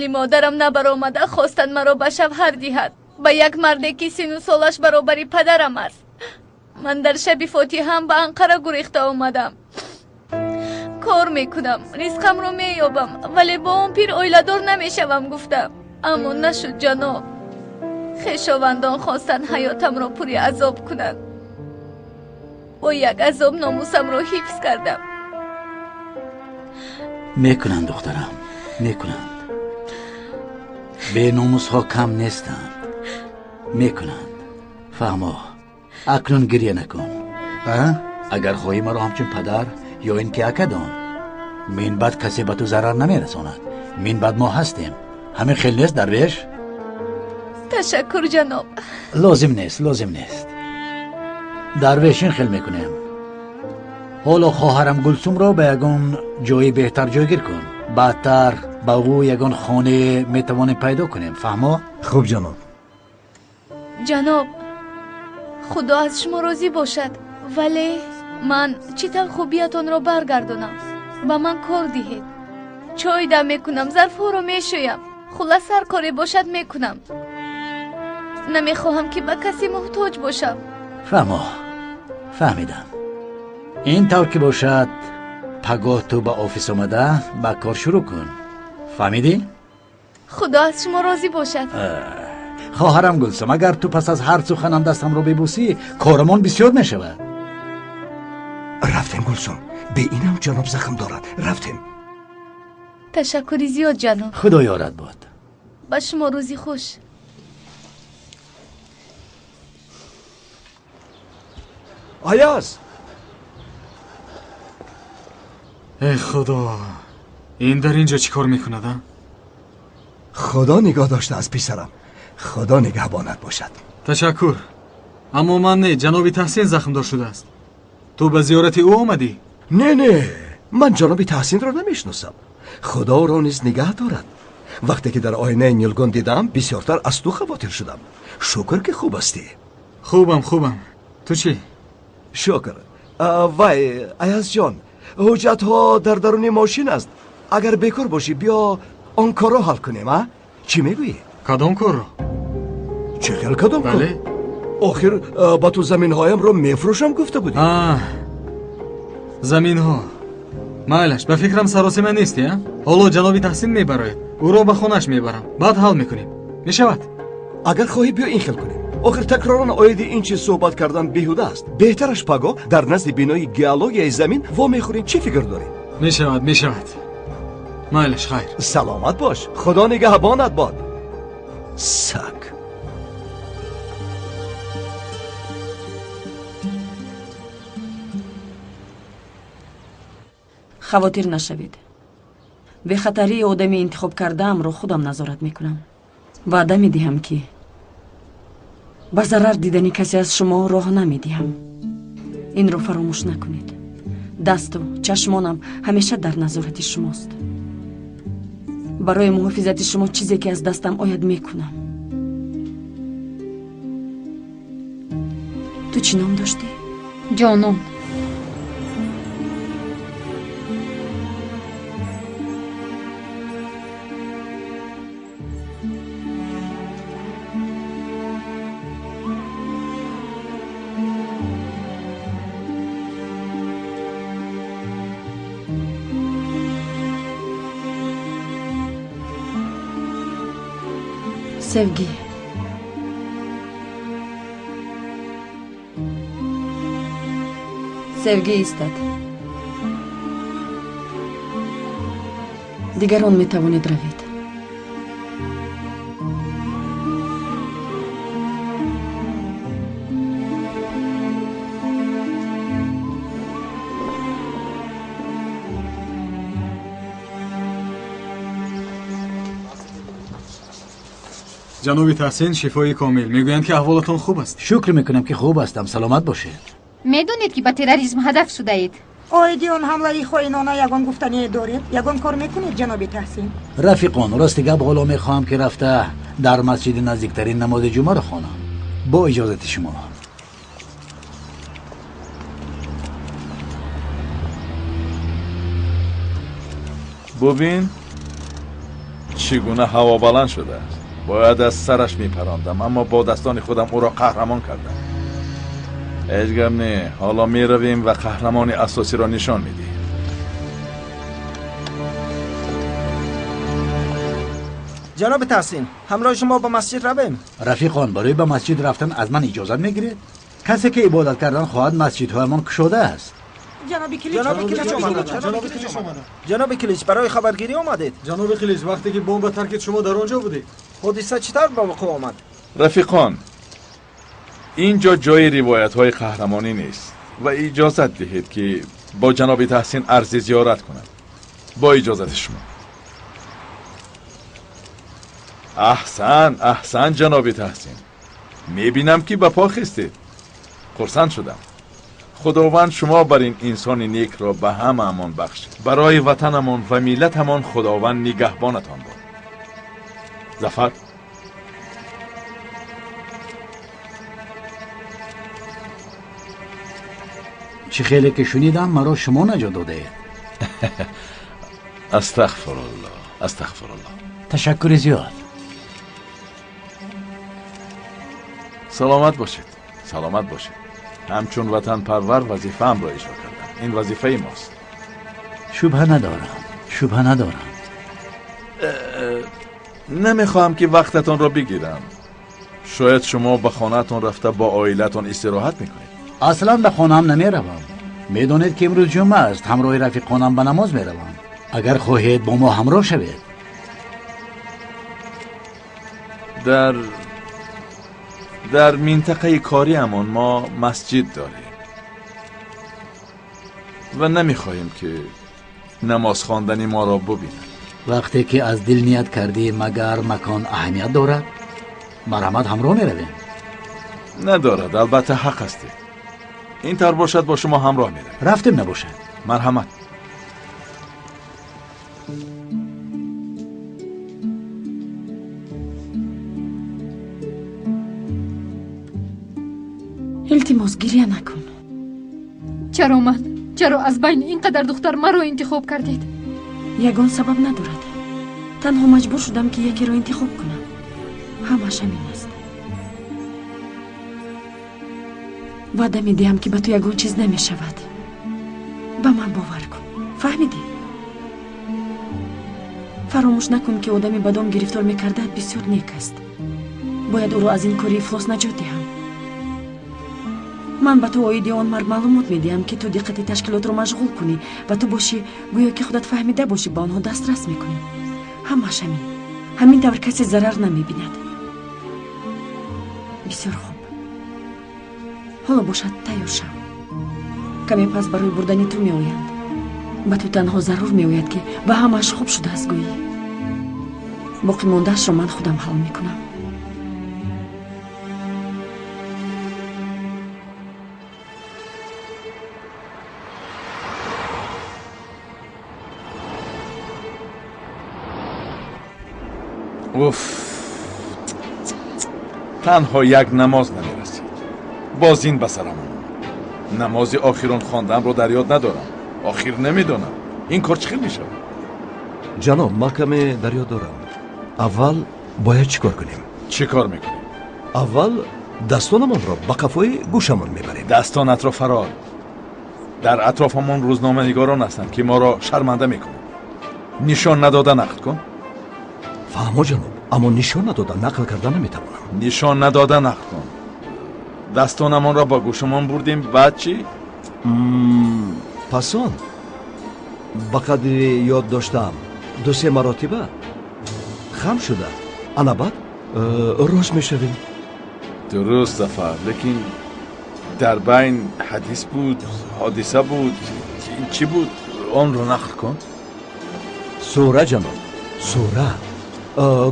Дили модарам набаромада хостанд маро ба шавҳар диҳад, ба як марде ки сину солаш баробари падарам аст. Ман дар шаби фотиҳаам ба Анқара гурехта омадам. Кор мекунам, ризқамро меёбам, вале бо он пир оиладор намешавам гуфтам. Аммо нашуд ҷаноб. Хешовандон хостанд ҳаётамро пури азоб кунанд. Бо як азоб номусамро ҳифз кардам. Мекунанд духтарам, мекунанд. Беномусҳо кам нестанд. Мекунанд. Фаҳмо, акнун гирья накун. Агар хоҳӣ маро ҳамчун падар ё ин ки ака дон. Мин баъд касе ба ту зарар намерасонад. Мин баъд мо ҳастем. Ҳамин хел нест, дарвеш? Ташаккур ҷаноб. Лозим нест, лозим нест. Дарвеш, ин хел мекунем. Ҳоло хоҳарам Гулсумро ба ягон ҷои беҳтар ҷойгир кун. Баъдтар ба ӯ ягон хонае метавонем пайдо кунем. Фаҳмо? Хуб ҷаноб. Ҷаноб, худо аз шумо розӣ бошад, вале ман чӣ тавр хубиятонро баргардонам? Ба ман кор диҳед. Чой дам мекунам, зарфҳоро мешӯям. Хуллас ҳар коре бошад мекунам. Намехоҳам ки ба касе муҳтоҷ бошам. Фаҳмо, фаҳмидам. Ин тавр ки бошад, пагоҳ ту ба офис омада ба кор шурӯъ кун. Фаҳмидӣ? Худо аз шумо розӣ бошад. Хоҳарам Гулсум, агар ту пас аз ҳар суханам дастамро бибӯсӣ, корамон бисёр мешавад. Рафтем Гулсум, бе инам ҷаноб захм дорад. Рафтем. Ташаккури зиёд ҷаноб. Худо ёрат бод. Ба шумо рӯзи хуш. Аяз! Эй худо, ин дар инҷо чӣ кор мекунад, а? Худо нигоҳ доштааст писарам. Худо нигаҳбонат бошад. Ташаккур. Аммо ман не, ҷаноби Таҳсин захмдор шудааст. Ту ба зиёрати ӯ омадӣ? Не, не, ман ҷаноби Таҳсинро намешиносам. Худо ӯро низ нигаҳ дорад. Вақте ки дар оинаи нилгон дидам, бисёртар аз ту хавотир шудам. Шукр ки хуб ҳастӣ. Хубам, хубам. Ту чӣ? Шукр. Вай, Аязҷон, ҳуҷҷатҳо дар даруни мошин аст. Агар бекор бошӣ, биё он корро ҳал кунем, а? Чӣ мегӯӣ? Кадом корро? Чӣ хел кадом кор? Бале. Охир ба ту заминҳоямро мефурӯшам гуфта будӣ. Заминҳо. Майлаш, ба фикрам саросима нестӣ, а? Ҳоло ҷаноби Таҳсин мебарояд. Ӯро ба хонааш мебарам. Баъд ҳал мекунем. Мешавад? Агар хоҳӣ биё ин хел кунем. Охир такроран оиди ин чиз суҳбат кардан беҳуда аст. Беҳтараш пагоҳ дар назди бинои геологияи замин вомехӯрем. Чӣ фикр дорӣ? Мешавад, мешавад. Майлаш, хайр. Саломат бош. Худо нигаҳбонат бод. Саг. Хавотир нашавед. Бехатарии одами интихоб кардаамро худам назорат мекунам. Ваъда медиҳам, ки ба зарар дидани касе аз шумо роҳ намедиҳам. Инро фаромӯш накунед. Дасту чашмонам ҳамеша дар назорати шумост. Барои муҳофизати шумо чизе ки аз дастам ояд мекунам. Ту чӣ ном доштӣ? Ҷонон. Sevgi. Sevgi истад. Дигарон метавонед равед. Ҷаноби Таҳсин, шифои комил. Мегӯянд ки аҳволатон хуб аст. Шукр мекунам ки хуб ҳастам. Саломат бошед. Медонед ки ба терроризм ҳадаф шудаед? Оиди он ҳамлаи хоинона ягон гуфтание доред? Ягон кор мекунед, ҷаноби Таҳсин? Рафиқон, рости гап ҳоло мехоҳам ки рафта дар масҷиди наздиктарин намози ҷумъаро хонам. Бо иҷозати шумо. Бубин, чӣ Чӣ гуна ҳавобаланд шудааст. Бояд аз сараш мепарондам, аммо бо дастони худам ӯро қаҳрамон кардам. Ҳеҷ гап не, ҳоло меравем ва қаҳрамони асосиро нишон медиҳем. Ҷаноби Таҳсин, ҳамроҳи шумо ба масҷид равем. Рафиқон, барои ба масҷид рафтан аз ман иҷозат мегиред? Касе ки ибодат кардан хоҳад, масҷидҳоямон кушода аст. Ҷаноби Килич омаданд. Ҷаноби Килич, барои хабаргирӣ омадед? Ҷаноби Килич, вақте ки бомба таркид шумо дар он ҷо будед? Ҳодиса чӣ тавр ба вуқӯъ омад? Рафиқон, ин ҷо ҷои ривоятҳои қаҳрамонӣ нест ва иҷозат диҳед ки бо ҷаноби Таҳсин арзи зиёрат кунам. Бо иҷозати шумо. Аҳсан, аҳсан, ҷаноби Таҳсин. Мебинам ки ба по хестед. Хурсанд шудам. Худованд шумо бар ин инсони некро ба ҳамаамон бахшид. Барои ватанамон ва миллатамон Худованд нигаҳбонатон бод. Зафар. Чӣ хеле ки шунидам, маро шумо наҷот додаед. Астағфируллоҳ, астағфируллоҳ. Ташаккури зиёд. Саломат бошед, саломат бошед. Ҳамчун ватанпарвар вазифаамро иҷро кардам. Ин вазифаи мост. Шубҳа надорам, шубҳа надорам. Намехоҳам ки вақтатонро бигирам. Шояд шумо ба хонаатон рафта бо оилаатон истироҳат мекунед. Аслан ба хонаам намеравам. Медонед ки имрӯз ҷумъа аст, ҳамроҳи рафиқонам ба намоз меравам. Агар хоҳед бо мо ҳамроҳ шавед. Дар минтақаи кориамон мо масҷид дорем ва намехоҳем ки намоз хондани моро бубинанд. Вақте ки аз дил ният кардӣ, магар макон аҳамият дорад? Марҳамат, ҳамроҳ меравем. Надорад, албатта ҳақ ҳастед. Ин тавр бошад, бо шумо ҳамроҳ меравем. Рафтем набошад. Марҳамат. Илтимос, гиря накун. Чаро ман? Чаро аз байни ин қадар духтар маро интихоб кардед? Ягон сабаб надорад. Танҳо маҷбур шудам ки якеро интихоб кунам. Ҳамаш ҳамин аст. Ваъда медиҳам ки ба ту ягон чиз намешавад. Ба ман бовар кун. Фаҳмидӣ? Фаромӯш накун ки одами ба дом гирифтор мекардаат бисёр нек аст. Бояд ӯро аз ин кори ифлос наҷот диҳам. Ман ба ту оиди он мард маълумот медиҳам ки ту диққати ташкилотро машғул кунӣ ва ту бошӣ гӯё ки худат фаҳмида бошӣ ба онҳо дастрас мекунӣ. Ҳамаш ҳамин. Ҳамин тавр касе зарар намебинад. Бисёр хуб. Ҳоло бошад тайёр шав. Каме пас барои бурдани ту меоянд. Ба ту танҳо зарур меояд ки ба ҳамааш хуб шудааст гӯӣ. Боқӣ мондаашро ман худам ҳал мекунам. Уф, танҳо як намоз намерасид. Боз ин ба сарам омад. Намози охирон хондамро дар ёд надорам. Охир намедонам. Ин кор чӣ хел мешавад? Ҷаноб, ман каме дар ёд дорам. Аввал бояд чӣ кор кунем? Чӣ кор мекунем? Аввал дастонамонро ба қафои гӯшамон мебарем. Дастонатро фарор. Дар атрофамон рӯзноманигорон ҳастанд ки моро шарманда мекунанд. Нишон надода нақл кун. Фаҳмо ҷаноб, аммо нишон надода нақл карда наметавонам. Нишон надода нақл кун. Дастонамонро ба гӯшамон бурдем, баъд чӣ? Пас он ба қадри ёд доштаам ду-се маротиба хам шуда, ана баъд рост мешавем. Дуруст, Зафар, лекин дар байн ҳадис буд, ҳодиса буд, чӣ буд? Онро нақл кун. Сура ҷаноб, сура.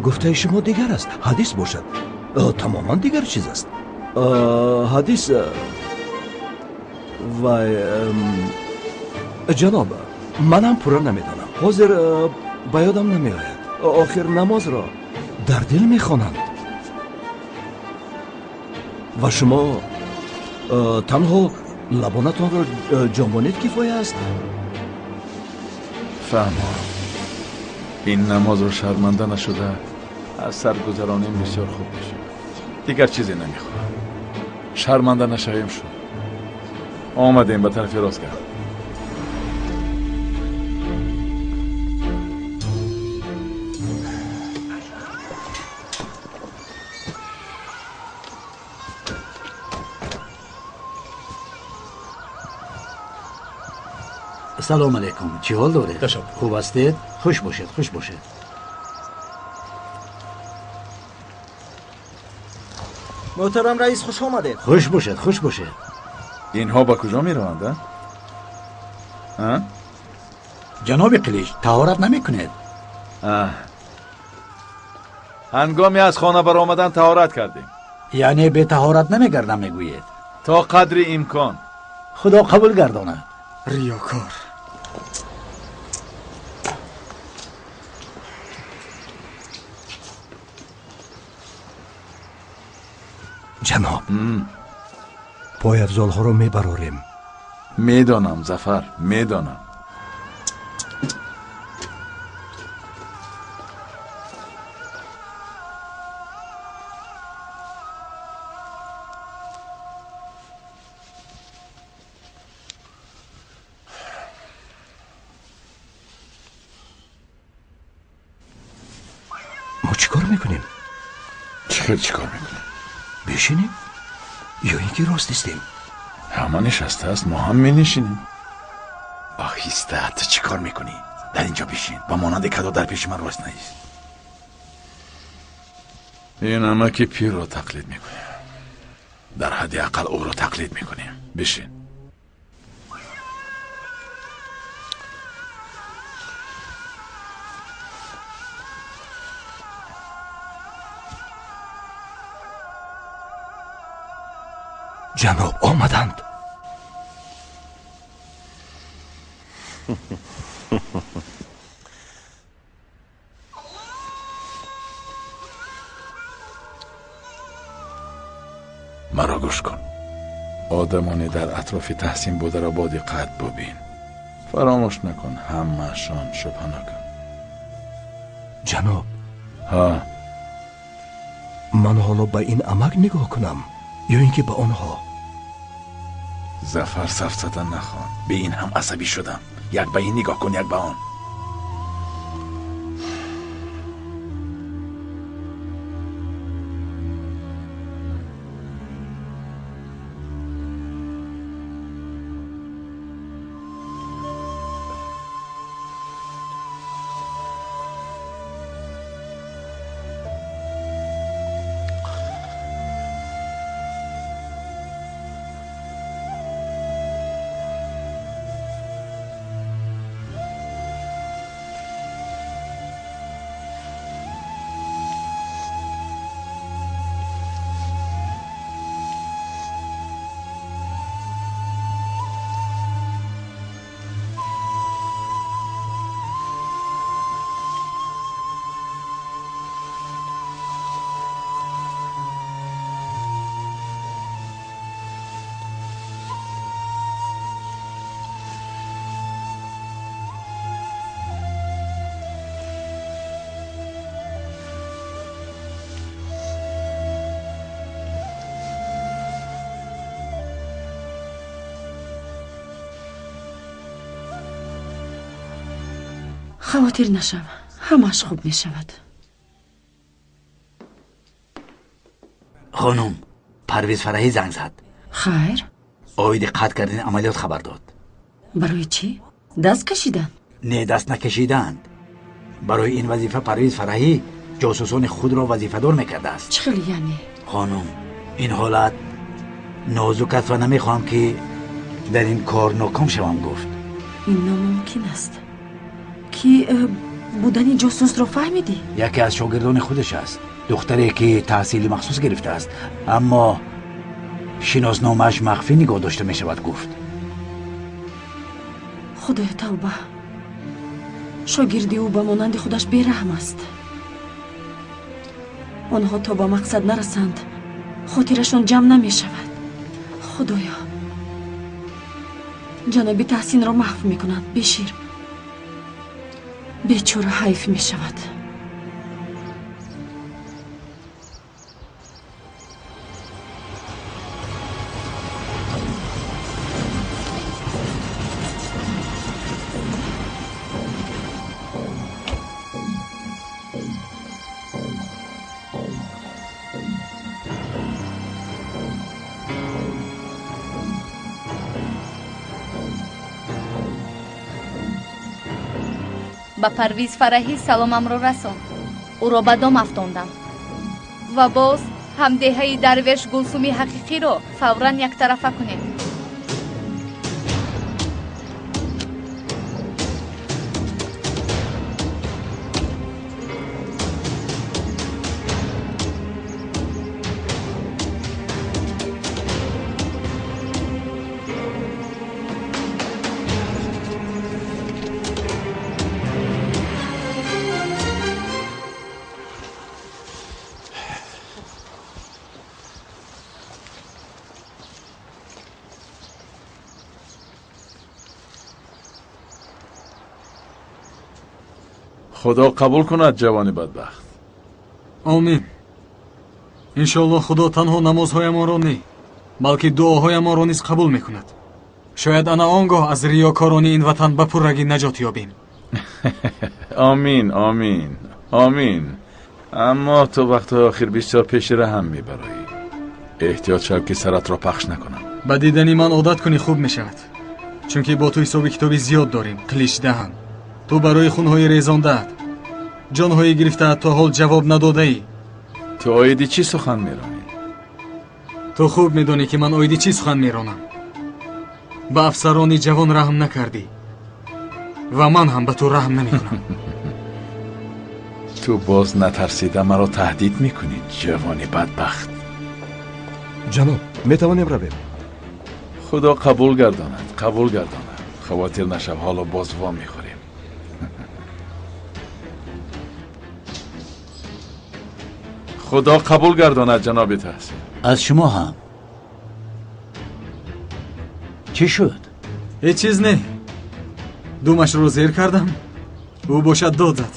Гуфтаи шумо дигар аст. Ҳадис бошад тамоман дигар чиз аст. Ҳадис вай ҷаноб, манам пурра намедонам. Ҳозир ба ёдам намеояд. Охир намозро дар дил мехонанд ва шумо танҳо лабонатонро ҷонбонед кифоя аст. Фаҳмам. Ин намозро шарманда нашуда аз сар гузаронем бисёр хуб мешавад. Дигар чизе намехоҳам. Шарманда нашавем шуд. Омадем ба тарафи рост гард. Салом алейкум. Чӣ ҳол доред? Ташаккур. Хуб ҳастед? Хуш бошед, хуш бошед. Муҳтарам раис, хуш омадед. Хуш бошед, хуш бошед. Инҳо ба куҷо мераванд, а? Ҷаноби Қилич, таҳорат намекунед? Ҳангоми аз хона баромадан таҳорат кардем. Яъне бетаҳорат намегардам мегӯед? То қадри имкон. Худо қабул гардонад. Риёкор. Ҷаноб, пойафзолҳоро мебарорем. Медонам, Зафар, медонам. Мо чӣ кор мекунем? Чӣ хел чӣ кор мекунем? Бишинем ё ин ки рост истем? Ҳама нишастааст, мо ҳам менишинем. Оҳиста, ту чӣ кор мекунӣ? Дар инҷо бишин, ба монанди кадо дар пеши ман рост наист. Ин амаки пирро тақлид мекунем. Дар ҳадди ақал ӯро тақлид мекунем. Бишин. Ҷаноб, омаданд. Маро гӯш кун. Одамоне дар атрофи Таҳсин бударо бо диққат бубин. Фаромӯш накун, ҳамаашон шубҳаноканд. Ҷаноб, ҳа, ман ҳоло ба ин амак нигоҳ кунам ё ин ки ба онҳо? Зафар, сафсата нахон. Бе ин ҳам асабӣ шудам. Як ба ин нигоҳ кун, як ба он. Хавотир нашав, ҳамааш хуб мешавад. Хонум, Парвиз Фараҳӣ занг зад. Хайр? Оиди қатъ кардани амалиёт хабар дод. Барои чӣ? Даст кашиданд? Не, даст накашиданд. Барои ин вазифа Парвиз Фараҳӣ ҷосусони худро вазифадор мекардааст. Чӣ хел яъне? Хонум, ин ҳолат нозук аст ва намехоҳам ки дар ин кор ноком шавам, гуфт. Ин номумкин аст. Ки будани ҷосусро фаҳмидӣ? Яке аз шогирдони худаш аст, духтаре ки таҳсили махсус гирифтааст, аммо шиносномааш махфӣ нигоҳ дошта мешавад, гуфт. Худоё, тавба! Шогирди ӯ ба монанди худаш бераҳм аст. Онҳо то ба мақсад нарасанд, хотирашон ҷамъ намешавад. Худоё, ҷаноби Таҳсинро маҳв мекунанд. Бешир, Бечора ҳайф мешавад. Ба Парвиз Фараҳӣ саломамро расон. Ӯро ба дом афтондам. Ва боз ҳамдеҳаи дарвеш Гулсуми ҳақиқиро фавран яктарафа кунед. Худо қабул кунад ҷавони бадбахт. Омин. Иншоаллоҳ Худо танҳо намозҳоямонро не, балки дуоҳоямонро низ қабул мекунад. Шояд ана он гоҳ аз риёкорони ин ватан ба пуррагӣ наҷот ёбем. Омин, омин, омин. Аммо ту вақтҳои охир бисёр пеши раҳам мебароӣ. Эҳтиёт шав ки саратро пахш накунам. Ба дидани ман одат кунӣ хуб мешавад, чунки бо ту ҳисоби китоби зиёд дорем, қиличдаҳан. Ту барои хунҳои резондаат, ҷонҳои гирифтаат то ҳол ҷавоб надодаӣ. Ту оиди чӣ сухан меронӣ? Ту хуб медонӣ ки ман оиди чӣ сухан меронам. Ба афсарони ҷавон раҳм накардӣ ва ман ҳам ба ту раҳм намекунам. Ту боз натарсида маро таҳдид мекунӣ, ҷавони бадбахт. Ҷаноб, метавонем равем? Худо қабул гардонад, қабул гардонад. Хавотир нашав, ҳоло боз во мехӯрем. Худо қабул гардонад, ҷаноби Таҳсин. Аз шумо ҳам. Чӣ шуд? Ҳеҷ чиз не. Думашро зер кардам, ӯ бошад дод зад.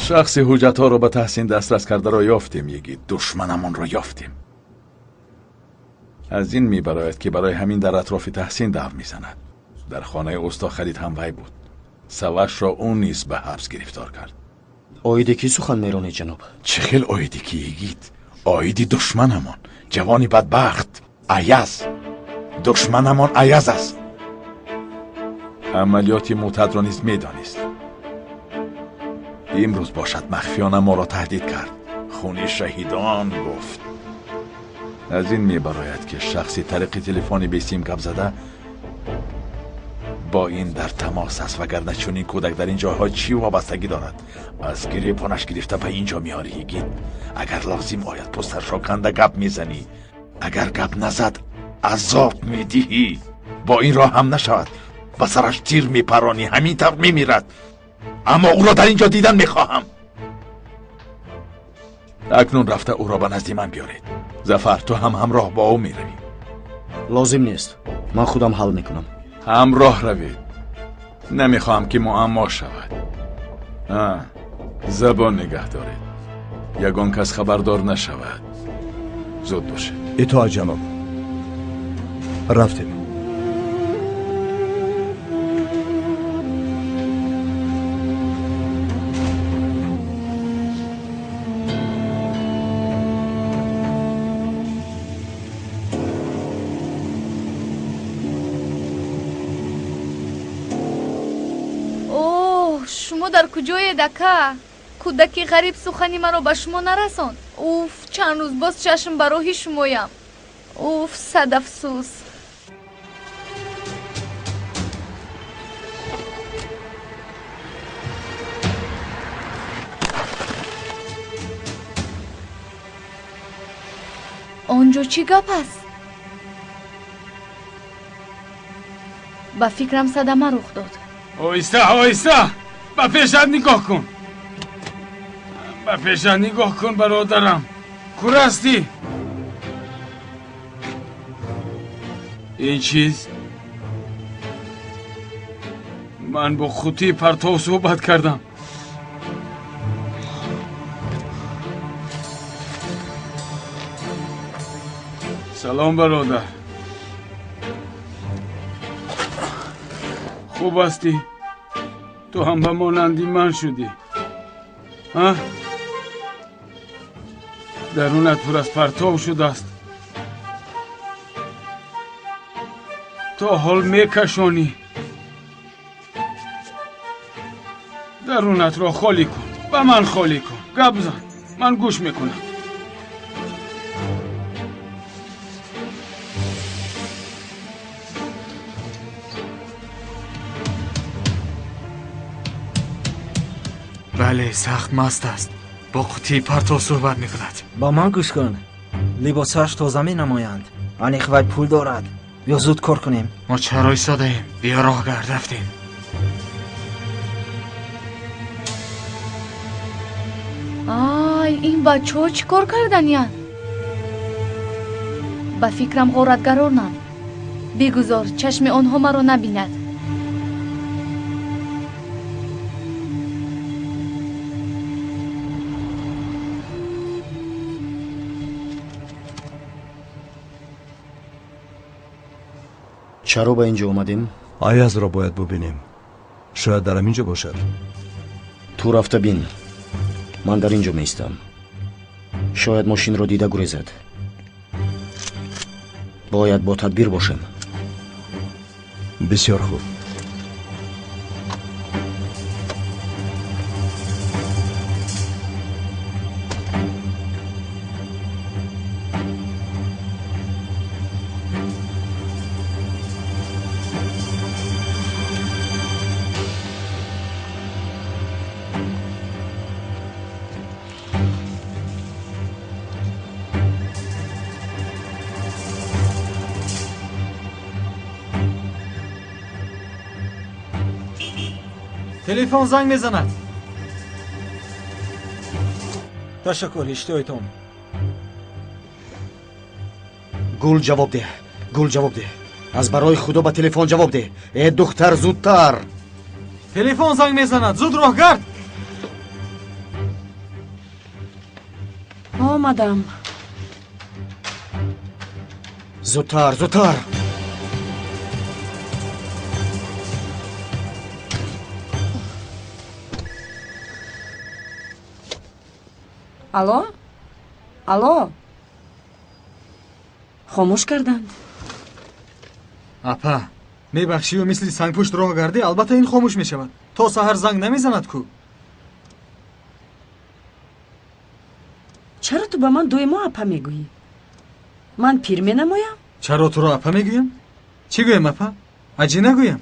Шахси ҳуҷҷатҳоро ба Таҳсин дастрас кардаро ёфтем, йигит. Душманамонро ёфтем. Аз ин мебарояд ки барои ҳамин дар атрофи Таҳсин дав мезанад. Дар хонаи усто Халид ҳам вай буд. Савашро ӯ низ ба ҳабс гирифтор кард. Оиди кӣ сухан меронӣ, ҷаноб? Чӣ хел оиди кӣ, йигит? Оиди душманамон, ҷавони бадбахт Аяз. Душманамон Аяз аст. Амалиёти мутадро низ медонист. Имрӯз бошад махфиёна моро таҳдид кард. Хуни шаҳидон гуфт. Аз ин мебарояд ки шахси тариқи телефони бесим гап зада бо ин дар тамос аст, вагарна чунин кӯдак дар ин ҷойҳо чӣ вобастагӣ дорад? Аз гиребонаш гирифта ба ин ҷо меорӣ, йигит. Агар лозим ояд пустаршо канда гап мезанӣ. Агар гап назад азоб медиҳӣ. Бо ин роҳ ҳам нашавад, ба сараш тир мепаронӣ, ҳамин тавр мемирад. Аммо ӯро дар ин ҷо дидан мехоҳам. Акнун рафта ӯро ба назди ман биёред. Зафар, ту ҳам ҳамроҳ бо ӯ меравӣ. Лозим нест, ман худам ҳал мекунам. Ҳамроҳ равед. Намехоҳам ки муаммо шавад. Забон нигаҳ доред. Ягон кас хабардор нашавад. Зуд бошед. Итоат, ҷаноб. Рафтем. Шумо дар куҷоед, ака? Кӯдаки ғариб сухани маро ба шумо нарасонд. Уф, чанд рӯз боз чашм ба роҳи шумоям. Уф, сад афсӯс. Он ҷо чӣ гап аст? Ба фикрам садама рух дод. Оҳиста, оҳиста! Ба пешат нигоҳ кун, ба пешат нигоҳ кун, бародарам. Кур ҳастӣ? Ин чиз? Ман бо қуттии партов суҳбат кардам. Салом, бародар. Хуб ҳастӣ? Ту ҳам ба монанди ман шудӣ. А? Дарунат пур аз партов шудааст. То ҳол мекашонӣ. Дарунатро холӣ кун. Ба ман холӣ кун. Гап зан. Ман гӯш мекунам. Бале, сахт маст аст. Бо қуттии партов суҳбат мекунад. Ба ман гӯш кун. Либосҳояш тоза менамоянд. Аниқ вай пул дорад. Биё зуд кор кунем. Мо чаро истодаем? Биё роҳгард, рафтем. Ай, ин бачаҳо чӣ кор карданиянд? Ба фикрам ғоратгаронанд. Бигузор чашми онҳо маро набинад. Чаро ба ин ҷо омадем? Аязро бояд бубинем. Шояд дар ҳамин ҷо бошад. Ту рафта бин. Ман дар ин ҷо меистам. Шояд мошинро дида гурезад. Бояд бо тадбир бошем. Бисёр хуб. Телефон занг мезанад. Ташаккур, иштиҳоятон. Гул ҷавоб деҳ. Гул ҷавоб деҳ. Аз барои Худо ба телефон ҷавоб деҳ. Э духтар, зудтар. Телефон занг мезанад. Зуд роҳгард. Омадам. Зудтар, зудтар. Алло? Алло? Хомӯш карданд. Апа, мебахшию мисли сангпушт роҳ гардӣ, албатта ин хомӯш мешавад. То саҳар занг намезанад ку. Чаро ту ба ман доимо апа мегӯӣ? Ман пир менамоям? Чаро туро апа мегӯям? Чӣ гӯям апа? Аҷӣ нагӯям?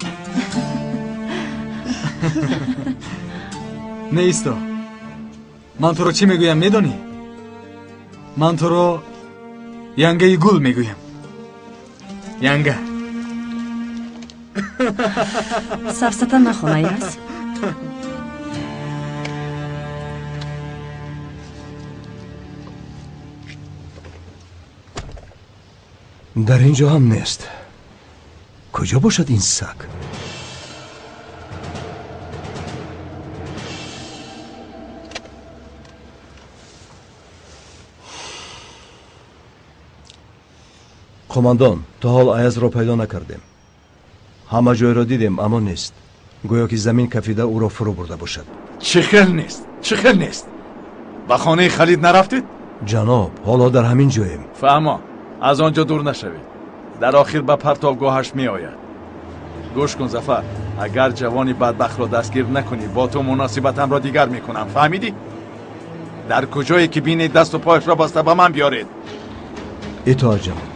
Не исто. Ман туро чӣ мегӯям медонӣ? Ман туро янгаи гул мегӯям. Янга. Сафсата нахон, Аяз. Дар ин ҷо ҳам нест. Куҷо бошад ин саг? Қомандон, то ҳол Аязро пайдо накардем. Ҳама ҷойро дидем, аммо нест. Гӯё ки замин кафида ӯро фурӯ бурда бошад. Чӣ хел нест? Чӣ хел нест? Ба хонаи Халид нарафтед? Ҷаноб, ҳоло дар ҳамин ҷоем. Фаҳмо, аз он ҷо дур нашавед. Дар охир ба партовгоҳаш меояд. Гӯш кун, Зафар, агар ҷавони бадбахтро дастгир накунӣ, бо ту муносибатамро дигар мекунам. Фаҳмидӣ? Дар куҷое ки бинед, дасту пояшро баста ба ман биёред. Итоат, ҷаноб.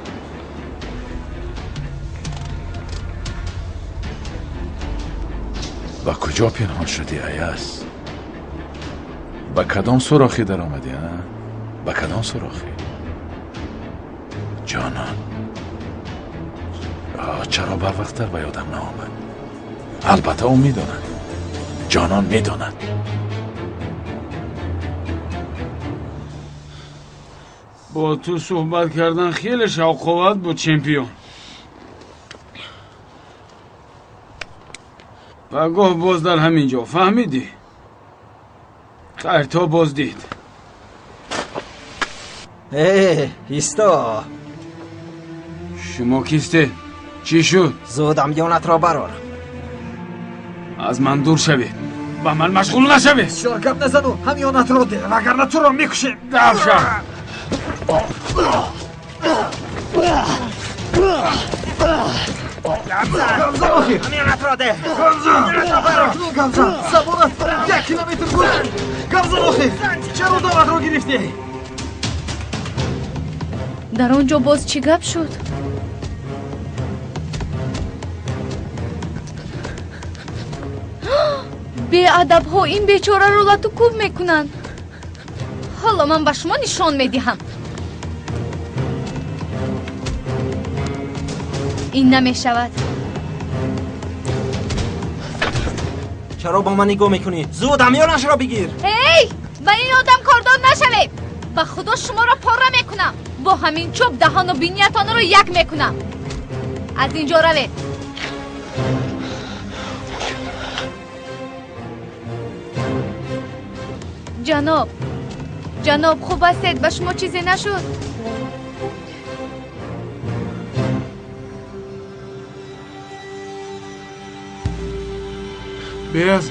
Ба куҷо пинҳон шудӣ, Аяз? Ба кадом сурохӣ даромадӣ, а? Ба кадом сурохӣ? Ҷонон, чаро барвақттар ба ёдам наомад? Албатта ӯ медонад. Ҷонон медонад. Бо ту суҳбат кардан хеле шавқовар буд, чемпион. Пагоҳ боз дар ҳамин ҷо, фаҳмидӣ? Хайр, то боздид. Э, исто! Шумо кистед? Чӣ шуд? Зуд ҳамёнатро барор. Аз ман дур шавед. Ба ман машғул нашавед. Бисёр гап назану ҳамёнатро деҳ, вагарна туро мекушем. Даф шав. Гамзан охир! Ҳамёнатро деҳ! Гамзан! Гамзан! Забонат 1 километр буд! Гамзан охир! Чаро даватро гирифтӣ? Дар он ҷо боз чӣ гап шуд? Беадабҳо ин бечораро лату кӯб мекунанд. Ҳоло ман ба шумо нишон медиҳам. Ин намешавад. Чаро бо ман нигоҳ мекунӣ? Зуд ҳамёнашро бигир. Эй, ба ин одам кордор нашавед. Ба худо шуморо пора мекунам. Бо ҳамин чӯб даҳону биниятонро як мекунам. Аз ин ҷо равед. Ҷаноб, ҷаноб, хуб ҳастед? Ба шумо чизе нашуд? Беяз,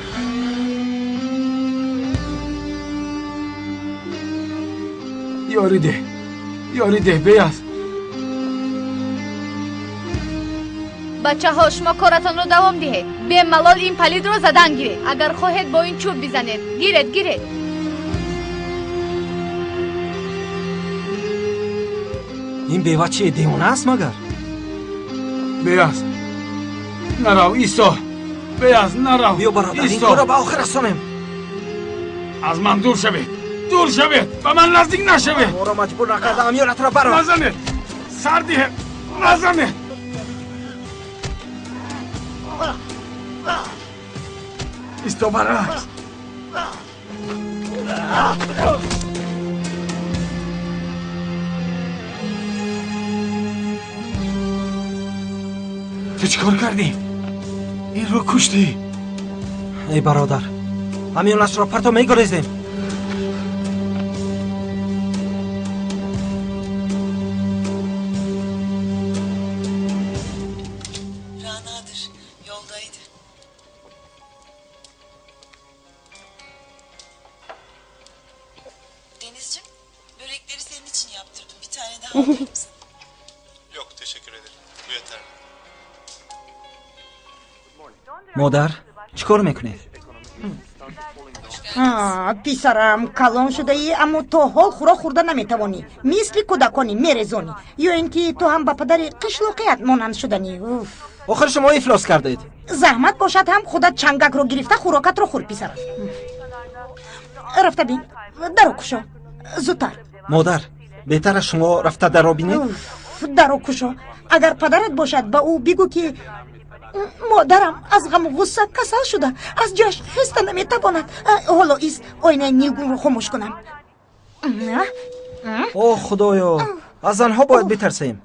ёрӣ деҳ, ёрӣ деҳ, Беяз. Бачаҳо, шумо коратонро давом диҳед. Бемалол ин палидро задан гиред. Агар хоҳед бо ин чӯб бизанед. Гиред, гиред. Ин бева чи девона аст магар? Беяз, нарав, исто. Беяз, нарав. Биё бародар, ин корро ба охир расонем. Аз ман дур шавед, дур шавед, ба ман наздик нашавед. Моро маҷбур накарда ҳамёнатро барор. Назанед, сар диҳед, назанед. Исто, баръакс. Ту чӣ кор кардӣ? Инро куштӣ. Эй бародар, ҳамёнашро парто мегурезем. Ranadır, yoldaydı. Denizciğim, börekleri senin için yaptırdım. Bir tane daha alır mısın? Yok, teşekkür ederim. Bu yeterli. Модар, чӣ кор мекунед? Писарам, калон шудаӣ, аммо то ҳол хӯрок хӯрда наметавонӣ. Мисли кӯдаконӣ мерезонӣ. Ё ин ки ту ҳам ба падари қишлоқият монанд шуданӣ. Охир шумо ифлос кардед. Заҳмат бошад ҳам худат чангакро гирифта хӯрокатро хӯр, писарам. Рафта бин, даро кушо, зудтар. Модар, беҳтар аст шумо рафта даро бинед? Даро кушо. Агар падарат бошад, ба ӯ бигӯ ки модарам аз ғаму ғусса касал шуда, аз ҷояш хеста наметавонад. Ҳоло ист, оинаи нилгунро хомӯш кунам. О худоё, аз занҳо бояд битарсем.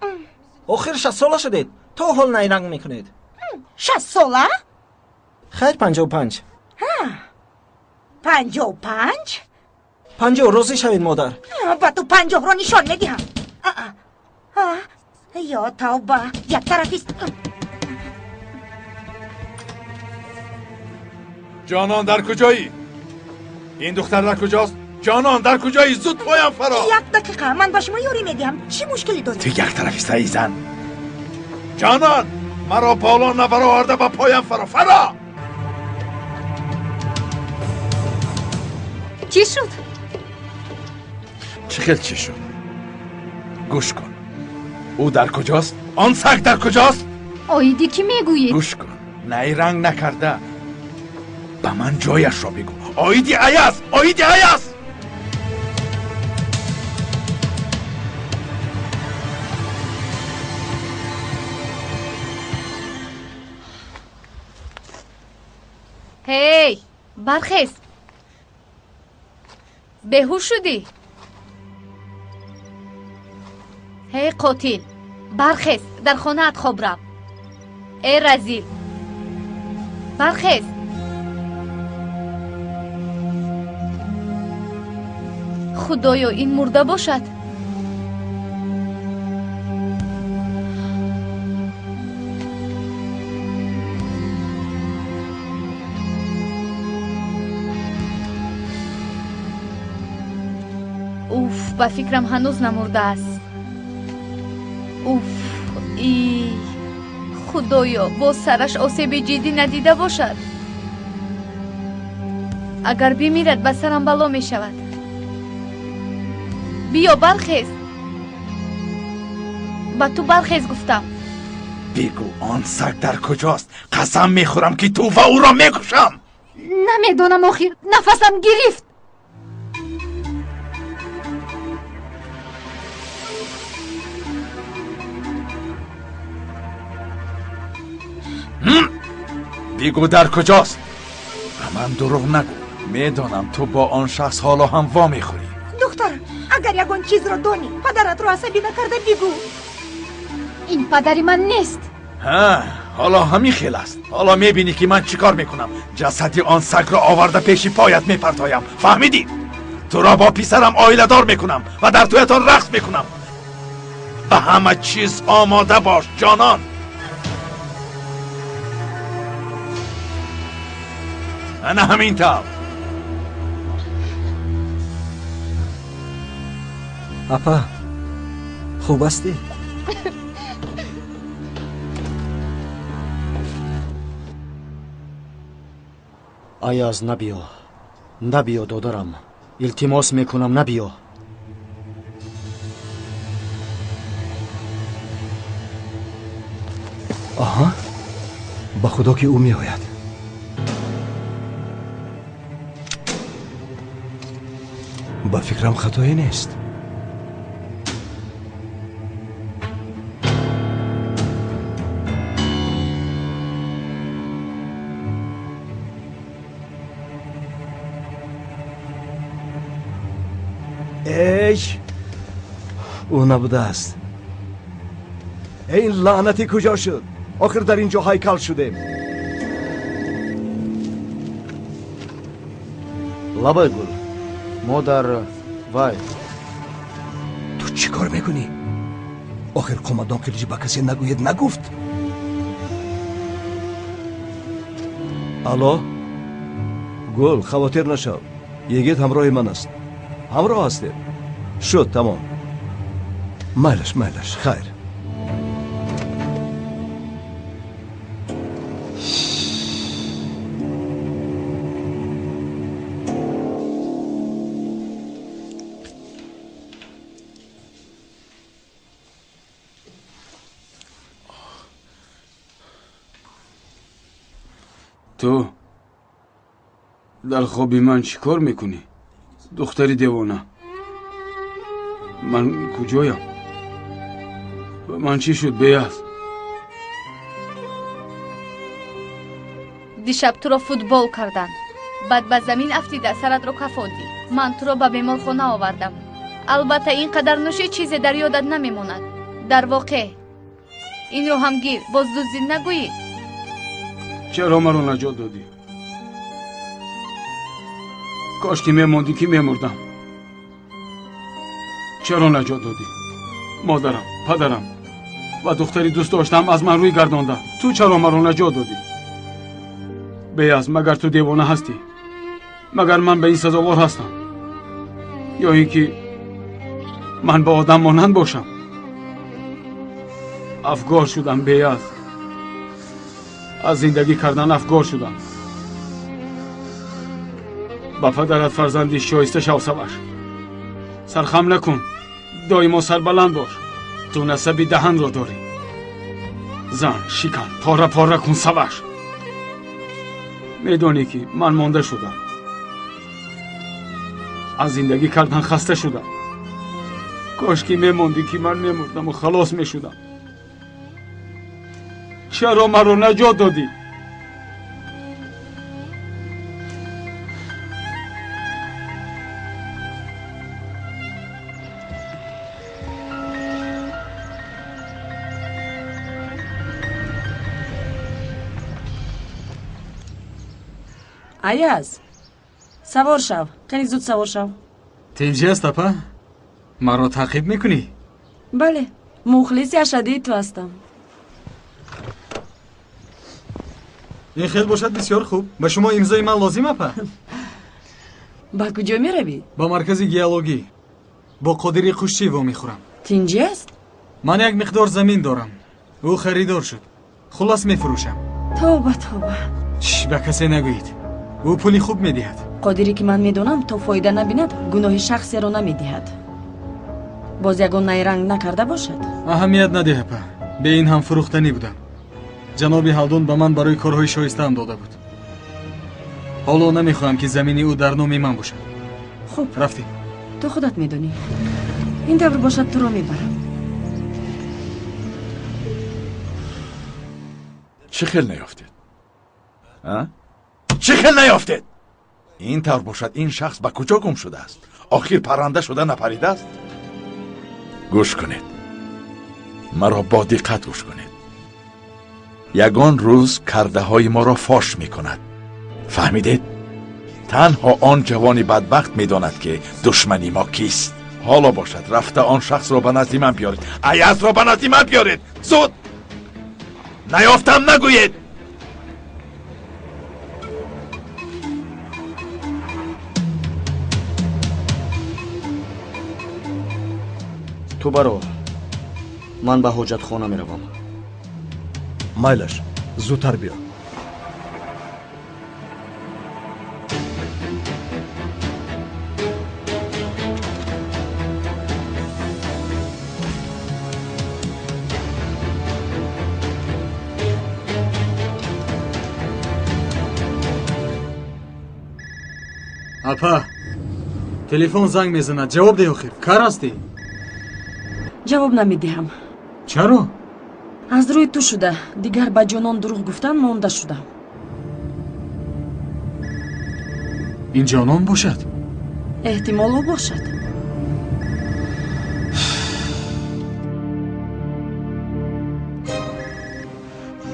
Охир 60 сола шудед, то ҳол найранг мекунед. 60 сола? Хайр, 55. 55? 50, розӣ шавед, модар. Ба ту 50-ро нишон медиҳам. Ё тавба, як тарафист. Ҷонон, дар куҷоӣ? Ин духтар дар куҷост? Ҷонон, дар куҷоӣ? Зуд поям фаро. Як дақиқа, ман ба шумо ёрӣ медиҳам. Чӣ мушкиле доред? Ту як тарафиста, эй зан. Ҷонон, маро боло набароварда ба поям фаро. Фаро! Чӣ шуд? Чӣ хел чӣ шуд? Гӯш кун. Ӯ дар куҷост? Он саг дар куҷост? Оиди кӣ мегӯед? Гӯш кун. Найранг накарда ба ман ҷояшро бигӯ. Оиди Аяз, оиди Аяз. Ҳей, бархез. Беҳуш шудӣ? Эй қотил, бархез, дар хонаат хоб рав. Эй разил, бархез. Худоё, ин мурда бошад. Уф, ба фикрам ҳанӯз намурдааст. Уф, и худоё, боз сараш осеби ҷиддӣ надида бошад. Агар бимирад, ба сарам бало мешавад. Биё, бархез. Ба ту бархез гуфтам. Бигӯ, он саг дар куҷост? Қасам мехӯрам, ки ту ва ӯро мекушам. Намедонам, охир нафасам гирифт. Бигӯ, дар куҷост? Ба ман дурӯғ нагӯ. Медонам, ту бо он шахс ҳоло ҳам во мехӯрӣ. Духтар, агар ягон чизро донӣ, падаратро асабӣ накарда бигӯ. Ин падари ман нест. Ҳа, ҳоло ҳамин хел аст. Ҳоло мебинӣ, ки ман чӣ кор мекунам. Ҷасади он сагро оварда пеши поят мепартоям. Фаҳмидӣ? Туро бо писарам оиладор мекунам ва дар тӯятон рақс мекунам. Ба ҳама чиз омода бош, ҷонон. Ана ҳамин тавр. Апа, хуб ҳастӣ? Аяз, набиё, набиё, додарам, илтимос мекунам, набиё. Аҳа, ба худо, ки ӯ меояд. Ба фикрам, хатое нест. Эй, ӯ набудааст. Эй, лаънатӣ, куҷо шуд? Охир дар ин ҷо ҳайкал шудем. Лабай, Гул, модар, вай. Ту чӣ кор мекунӣ? Охир қомадон Қилиҷ ба касе нагӯед нагуфт. Алло, Гул, хавотир нашав, йигит ҳамроҳи ман аст. Ҳамроҳ ҳастем. Шуд, тамом. Майлаш, майлаш, хайр. Ту дар хоби ман чӣ кор мекунӣ, духтари девона? Ман куҷоям? Ба ман чӣ шуд, Беяз? Дишаб туро футбол карданд. Баъд ба замин афтида саратро кафондӣ. Ман туро ба беморхона овардам. Албатта, ин қадар нӯшӣ, чизе дар ёдат намемонад. Дар воқеъ, инро ҳам гир, боз дуздид нагӯӣ. Чаро маро наҷот додӣ? Кош ки мемондӣ, ки мемурдам. Чаро наҷот додӣ? Модарам, падарам ва духтари дӯст доштам аз ман рӯй гардонда. Ту чаро маро наҷот додӣ? Беяз, магар ту девона ҳастӣ? Магар ман ба ин сазовор ҳастам? Ё ин ки ман ба одам монанд бошам? Афгор шудам, Беяз. Аз зиндагӣ кардан афгор шудам. Ба падарат фарзанди шоиста шав, Саваш. Сархам накун, доимо сарбаланд бош. Ту насаби даҳанро дорӣ. Зан шикан, пора пора кун, Саваш. Медонӣ, ки ман монда шудам. Аз зиндагӣ кардан хаста шудам. Кош ки мемондӣ, ки ман мемурдаму халос мешудам. Чаро маро наҷот додӣ? Аяз, савор шав, қани зуд савор шав. Тинҷӣ аст, апа? Маро таъқиб мекунӣ? Бале, мухлиси ашаддии ту ҳастам. Ин хел бошад бисёр хуб. Ба шумо имзои ман лозим, апа? Ба куҷо меравӣ? Ба маркази геологӣ. Бо Қодири Қушчӣ вомехӯрам. Тинҷӣ аст? Ман як миқдор замин дорам. Ӯ харидор шуд. Хулас мефурӯшам. Тавба, тавба. Чш, ба касе нагӯед. Ӯ пули хуб медиҳад. Қодире ки ман медонам, то фоида набинад, гуноҳи шахсеро намедиҳад. Боз ягон найранг накарда бошад? Аҳамият надеҳ, апа. Бе ин ҳам фурӯхтанӣ будам. Ҷаноби Ҳалдун ба ман барои корҳои шоистаам дода буд. Ҳоло намехоҳам, ки замини ӯ дар номи ман бошад. Хуб, рафтем. Ту худат медонӣ. Ин тавр бошад, туро мебарам. Чӣ хел наёфтед? Чӣ хел наёфтед? Ин тавр бошад, ин шахс ба куҷо гум шудааст? Охир парранда шуда напаридааст? Гӯш кунед, маро бо диққат гӯш кунед. Ягон рӯз кардаҳои моро фош мекунад. Фаҳмидед? Танҳо он ҷавони бадбахт медонад, ки душмани мо кист. Ҳоло бошад, рафта он шахсро ба назди ман биёред. Аязро ба назди ман биёред. Зуд! Наёфтам нагӯед. Ту баро, ман ба ҳоҷатхона меравам. Майлаш, зудтар биё. Апа, телефон занг мезанад. Ҷавоб деҳ охир. Кар ҳастӣ? Ҷавоб намедиҳам. Чаро? Аз рӯи ту шуда. Дигар ба ҷонон дурӯғ гуфтан монда шудам. Ин ҷонон бошад? Эҳтимол, ӯ бошад.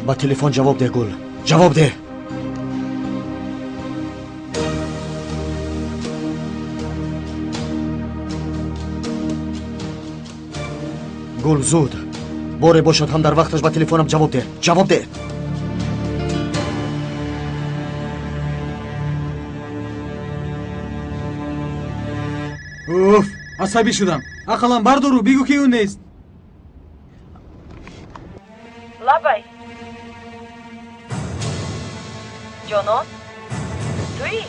Ба телефон ҷавоб деҳ, Гул, ҷавоб деҳ. Гул, зуд. Боре бошад ҳам дар вақташ ба телефонам ҷавоб деҳ. Ҷавоб деҳ. Уф, асабӣ шудам. Ақаллан бардору бигӯ, ки ӯ нест. Лабай, ҷонон, туӣ?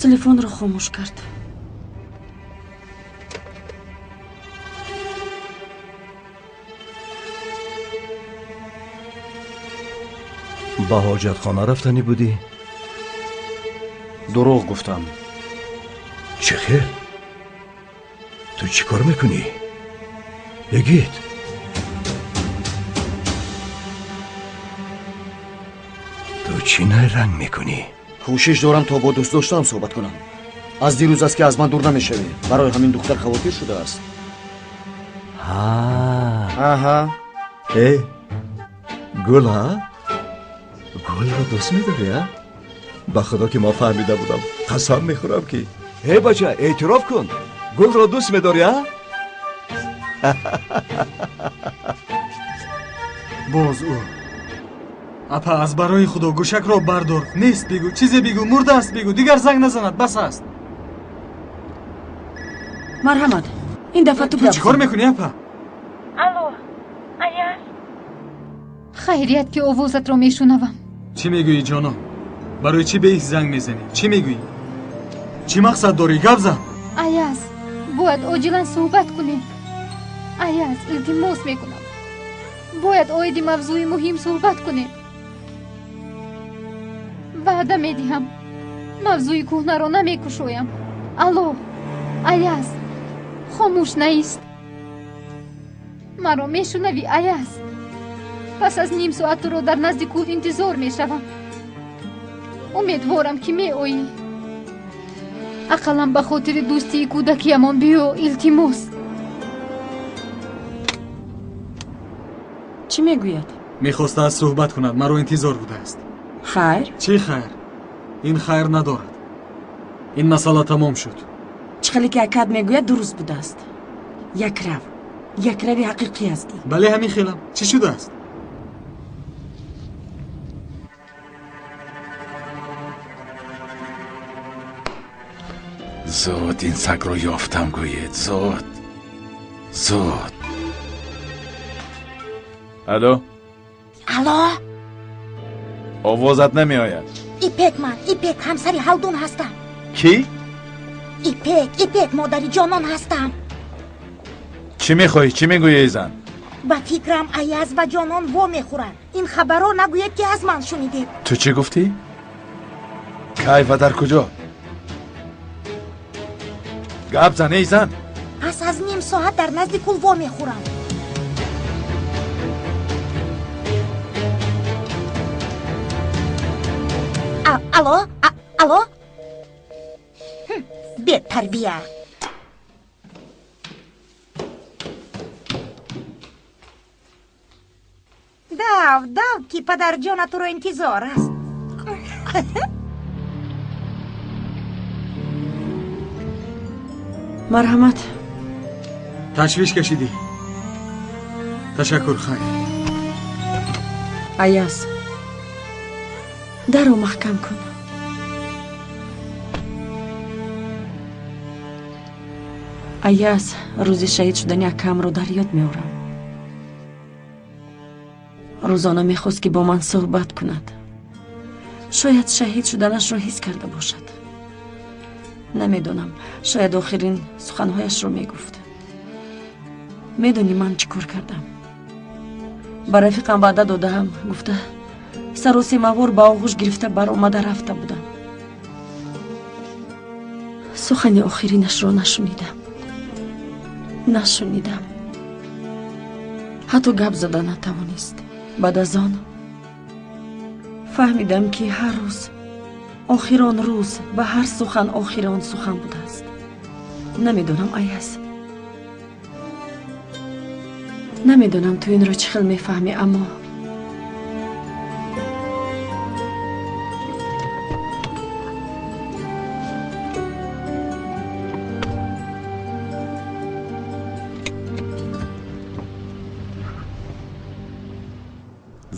Телефонро хомӯш кард. Ба ҳоҷатхона рафтанӣ будӣ? Дурӯғ гуфтам. Чӣ хел? Ту чӣ кор мекунӣ, ягит? Ту чӣ найранг мекунӣ? Кӯшиш дорам, то бо дӯст доштаам суҳбат кунам. Аз дирӯз аст, ки аз ман дур намешавӣ. Барои ҳамин духтар хавотир шудааст. Аҳа. Э, Гул, а? Гулро дӯст медорӣ, а? Ба худо, ки ман фаҳмида будам. Қасам мехӯрам, ки э, бача, эътироф кун, гулро дӯст медорӣ, а? Боз ӯ. Апа, аз барои худо гӯшакро бардор. Нест бигӯ, чизе бигӯ, мурдааст бигӯ, дигар занг назанад, бас аст. Марҳамат, ин дафъа ту Ту чӣ кор мекунӣ, апа? Алло, Аяз. Хайрият, ки овозатро мешунавам. Чӣ мегӯӣ, ҷонон? Барои чӣ беҳ занг мезанӣ? Чӣ мегӯӣ? Чӣ мақсад дорӣ? Гап зан. Аяз, бояд оҷилан суҳбат кунем. Аяз, илтимос мекунам, бояд оиди мавзӯи муҳим суҳбат кунем. Ваъда медиҳам, мавзӯи кӯҳнаро намекушоям. Алло, Аяз, хомӯш наист. Маро мешунавӣ, Аяз? Пас аз ним соат туро дар назди кӯл интизор мешавам. Умедворам, ки меоӣ. Ақаллан ба хотири дӯстии кӯдакиямон биё, илтимос. Чӣ мегӯяд? Мехостааст суҳбат кунад, маро интизор будааст. Хайр? Чӣ хайр? Ин хайр надорад. Ин масъала тамом шуд. Чӣ хеле ки акад мегӯяд, дуруст будааст. Якрав, якрави ҳақиқӣ ҳастӣ. Бале, ҳамин хелам. Чӣ шудааст? Зуд ин сагро ёфтам, гӯед, зуд, зуд. Алло? Алло? Овозат намеояд. Ипек, ман Ипек, ҳамсари Ҳалдун ҳастам. Кӣ? Ипек, Ипек, модари ҷонон ҳастам. Чӣ мехоҳӣ? Чӣ мегӯӣ, эй зан? Ба фикрам Аяз ва ҷонон во мехӯранд. Ин хабарро нагӯед, ки аз ман шунидед. Ту чӣ гуфтӣ? Кай ва дар куҷо? Гап зан, эй зан. Пас аз ним соат дар назди кул во мехӯрам. Алло, алло? Бетарбия. Дав, дав, ки падарҷона туро интизор аст. Марҳамат. Ташвиш кашидӣ. Ташаккур, хайр. Аяз, дарро маҳкам кун. Аяз, рӯзи шаҳид шудани акамро дар ёд меорам. Рӯзона мехост, ки бо ман суҳбат кунад. Шояд шаҳид шуданашро ҳис карда бошад. Намедонам, шояд охирин суханҳояшро мегуфт. Медонӣ ман чӣ кор кардам? Ба рафиқам ваъда додаам, гуфта саросемавор ба оғӯш гирифта баромада рафта будам. Сухани охиринашро нашунидам. Нашунидам. Ҳатто гап зада натавонист. Баъд аз он фаҳмидам, ки ҳар рӯз охирон рӯз ва ҳар сухан охирон сухан будааст. Намедонам, Аяз, намедонам ту инро чӣ хел мефаҳмӣ, аммо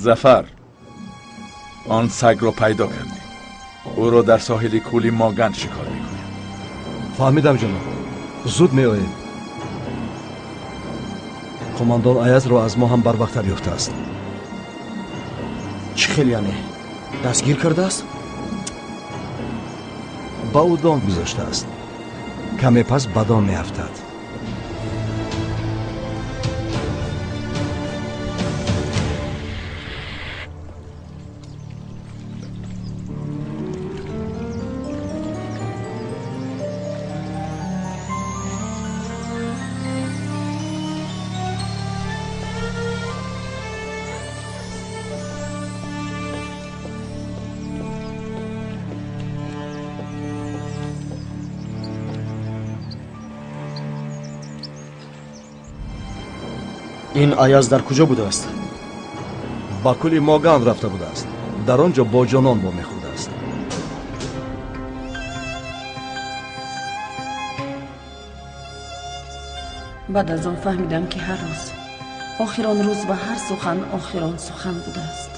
Зафар, он сагро пайдо кардем. Ӯро дар соҳили кӯли Моган шикор мекунем. Фаҳмидам, ҷаноб. Зуд меоем. Қумондон Аязро аз мо ҳам барвақттар ёфтааст. Чӣ хел яъне? Дастгир кардааст? Ба ӯ дон гузоштааст. Каме пас ба дон меафтад. Ин Аяз дар куҷо будааст? Ба кӯли Моган рафта будааст. Дар он ҷо бо ҷонон вомехӯрдааст. Баъд аз он фаҳмидам, ки ҳар рӯз охирон рӯз ва ҳар сухан охирон сухан будааст.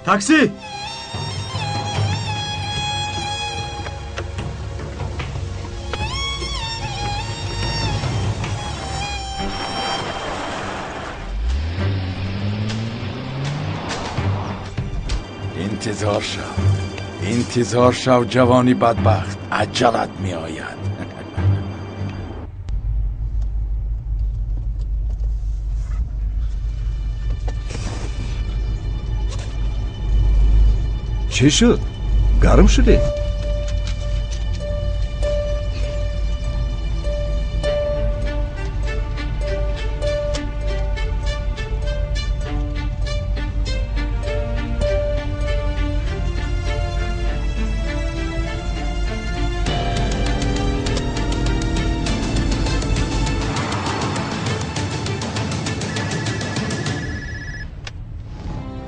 Такси! Интизор шав, интизор шав, ҷавони бадбахт, аҷалат меояд. Чӣ шуд? Гарм шудӣ?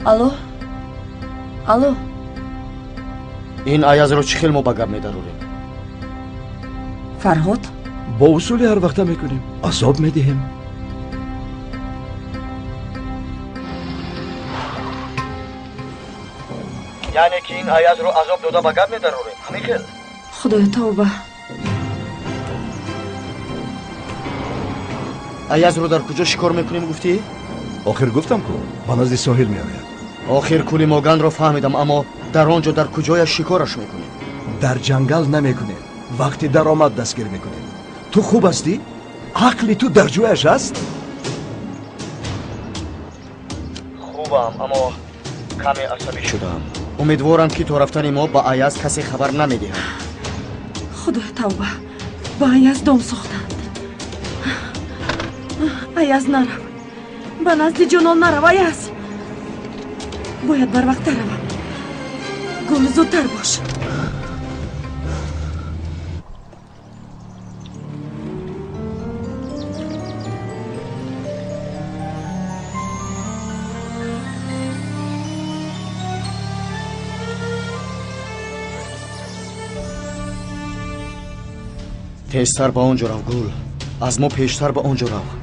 Алло, алло. Ин Аязро чӣ хел мо ба гап медарорем? Фарҳод? Бо усули ҳар вақта мекунем, азоб медиҳем. Яъне ки ин Аязро азоб дода ба гап медарорем, ҳамин хел? Худоё, тавба. Аязро дар куҷо шикор мекунем гуфтӣ? Охир гуфтам ку, ба назди соҳил меояд. Охир кӯли Моганро фаҳмидам, аммо дар он ҷо дар куҷояш шикораш мекунем? Дар ҷангал намекунем, вақти даромад дастгир мекунем. Ту хуб ҳастӣ? Ақли ту дар ҷояш аст? Хубам, аммо каме асабӣ шудам. Умедворам, ки то рафтани мо ба Аяз касе хабар намедиҳад. Худоё, тавба, ба Аяз дом сохтанд. Аяз, нарав, ба назди ҷонон нарав. Аяз, бояд барвақттар равам. Гул, зудтар бош. Тезтар ба он ҷо рав, Гул. Аз мо пештар ба он ҷо рав.